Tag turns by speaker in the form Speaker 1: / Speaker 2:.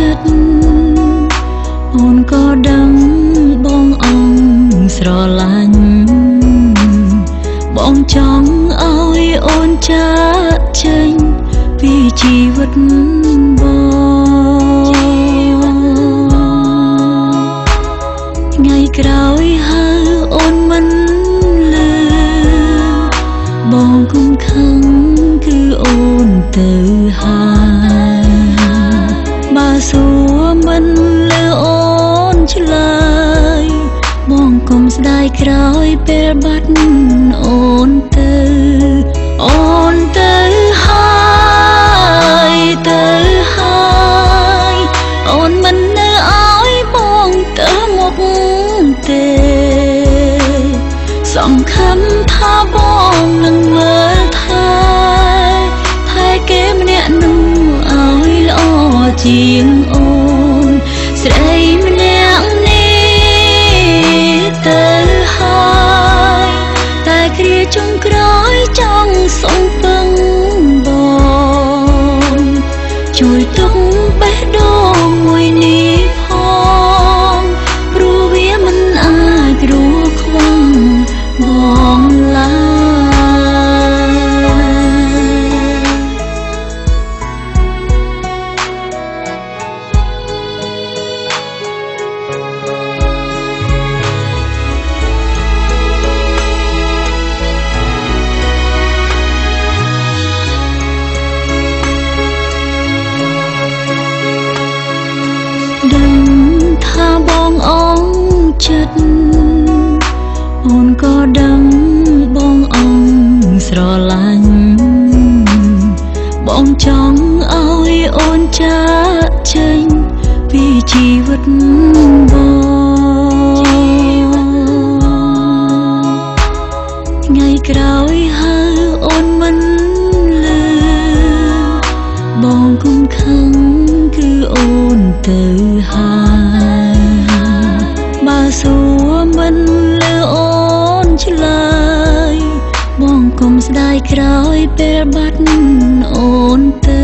Speaker 1: ចិត្តអូនក៏ដឹងបងអងស្រឡាញ់បងចង់ឲ្យអូនចាកចេញពីជីវិតបងថ្ងៃក្រោយហៅអូនមិនលឺបងគុំខឹងគឺអូនទៅហើយបើសួរមិនលឺអូនឆ្លើយបងគុំស្ដាយក្រោយពេលបាត់អូនទៅអូនទៅហើយទៅហើយអូនមិននៅឲ្យបងទៅមុខទេសង្ឃឹមថាបងនឹងមើលថែថែគេម្នាក់នោះឲ្យល្អជាងអូនស្រីម្នាក់នេះទៅហើយតែគ្រាចុងក្រោយចង់សុំពឹងបងជួយទុកបេះដូងមួយនេះផងព្រោះវាមិនអាចរស់ខ្វះបងឡើយដឹងថាបងអងចិត្តអូនក៏ដឹងបងអងស្រឡាញ់បងចង់ឲ្យអូនចាកចេញពីជីវិតបងថ្ងៃក្រោយហៅអូនមិនលឺបងគុំខឹងគឺអូនទៅហើយបើសួរមិនលឺអូនឆ្លើយបងគុំស្ដាយក្រោយពេលបាត់អូនទៅ